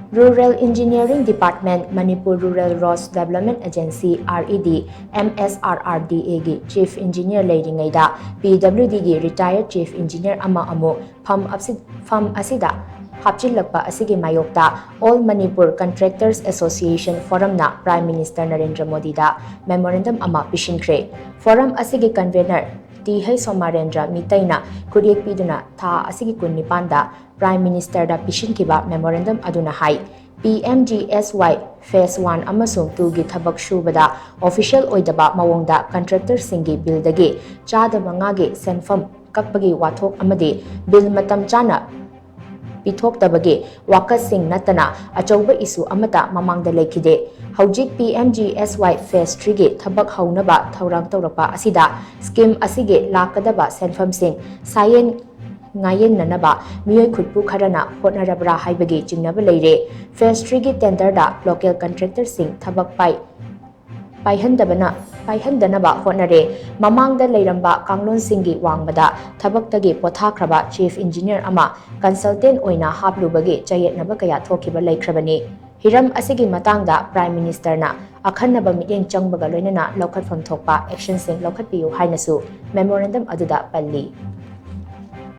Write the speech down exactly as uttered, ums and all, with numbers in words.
Rural Engineering Department, Manipur Rural Roads Development Agency, R E D, M S R R D A ꯒꯤ Chief Engineer ꯂꯩꯔꯤꯉꯩꯗ P W D ꯒꯤ retired Chief Engineer ꯑꯃ ꯑꯃꯨꯛ ꯐꯝ ꯑꯁꯤ-, ꯐꯝ ꯑꯁꯤꯗ ꯍꯥꯞꯆꯤꯜꯂꯛꯄ ꯑꯁꯤꯒꯤ ꯃꯥꯌꯣꯛꯇ All Manipur Contractors Association Forumꯅ Prime Minister Narendra ꯃꯣꯗꯤꯗ memorandum ꯑꯃ ꯄꯤꯁꯤꯟꯈ꯭ꯔꯦ꯫ Forum ꯑꯁꯤꯒꯤ convener ꯇꯤ ꯍꯩꯆ ꯁꯣꯃꯥꯔꯦꯟꯗ꯭ꯔ ꯃꯤꯇꯩꯅ ꯈꯨꯠꯌꯦꯛ ꯄꯤꯗꯨꯅ ꯊꯥ ꯑꯁꯤꯒꯤ ꯀꯨꯟꯅꯤꯄꯥꯟꯗ Prime Ministerꯗ ꯄꯤꯁꯤꯟꯈꯤꯕ memorandum ꯑꯗꯨꯅ ꯍꯥꯏ, P M G S Y Phase one ꯑꯃꯁꯨꯡ twoꯒꯤ ꯊꯕꯛ ꯁꯨꯕꯗ official ꯑꯣꯏꯗꯕ ꯃꯑꯣꯡꯗ contractorꯁꯤꯡꯒꯤ billꯗꯒꯤ ꯆꯥꯗ ꯃꯉꯥꯒꯤ ꯁꯦꯟꯐꯝ ꯀꯛꯄꯒꯤ ꯋꯥꯊꯣꯛ ꯑꯃꯗꯤ bill ꯃꯇꯝ ꯆꯥꯅ ꯄꯤꯊꯣꯛꯇꯕꯒꯤ ꯋꯥꯀꯠꯁꯤꯡ ꯅꯠꯇꯅ ꯑꯆꯧꯕ issue ꯑꯃꯠꯇ ꯃꯃꯥꯡꯗ ꯂꯩꯈꯤꯗꯦ꯫ ꯍꯧꯖꯤꯛ P M G S Y Phase threeꯒꯤ ꯊꯕꯛ ꯍꯧꯅꯕ ꯊꯧꯔꯥꯡ ꯇꯧꯔꯛꯄ ꯑꯁꯤꯗ scheme ꯑꯁꯤꯒꯤ ꯂꯥꯛꯀꯗꯕ ꯁꯦꯟꯐꯝꯁꯤꯡ ꯁꯥꯌꯦꯟ ꯉꯥꯌꯦꯟꯅꯅꯕ ꯃꯤꯑꯣꯏ ꯈꯨꯠꯄꯨ ꯈꯔꯅ ꯍꯣꯠꯅꯔꯕ꯭ꯔꯥ ꯍꯥꯏꯕꯒꯤ ꯆꯤꯡꯅꯕ ꯂꯩꯔꯦ꯫ Phase threeꯒꯤ tenderꯗ local contractorꯁꯤꯡ ꯊꯕꯛ ꯄꯥꯏ-, ꯄꯥꯏꯍꯟꯗꯕꯅ, ꯄꯥꯏꯍꯟꯗꯅꯕ ꯍꯣꯠꯅꯔꯦ꯫ ꯃꯃꯥꯡꯗ ꯂꯩꯔꯝꯕ ꯀꯥꯡꯂꯣꯟꯁꯤꯡꯒꯤ ꯋꯥꯡꯃꯗ ꯊꯕꯛꯇꯒꯤ ꯄꯣꯊꯥꯈ꯭ꯔꯕ Chief Engineer ꯑꯃ consultant ꯑꯣꯏꯅ ꯍꯥꯞꯂꯨꯕꯒꯤ ꯆꯌꯦꯠꯅꯕ ꯀꯌꯥ ꯊꯣꯛꯈꯤꯕ ꯂꯩꯈ꯭ꯔꯕꯅꯤ꯫ ꯍꯤꯔꯝ ꯑꯁꯤꯒꯤ ꯃꯇꯥꯡꯗ Prime Ministerꯅ ꯑꯈꯟꯅꯕ ꯃꯤꯠꯌꯦꯡ ꯆꯪꯕꯒ ꯂꯣꯏꯅꯅ ꯂꯧꯈꯠꯐꯝ ꯊꯣꯛꯄ actionꯁꯤꯡ ꯂꯧꯈꯠꯄꯤꯌꯨ ꯍꯥꯏꯅꯁꯨ memorandum ꯑꯗꯨꯗ ꯄꯜꯂꯤ꯫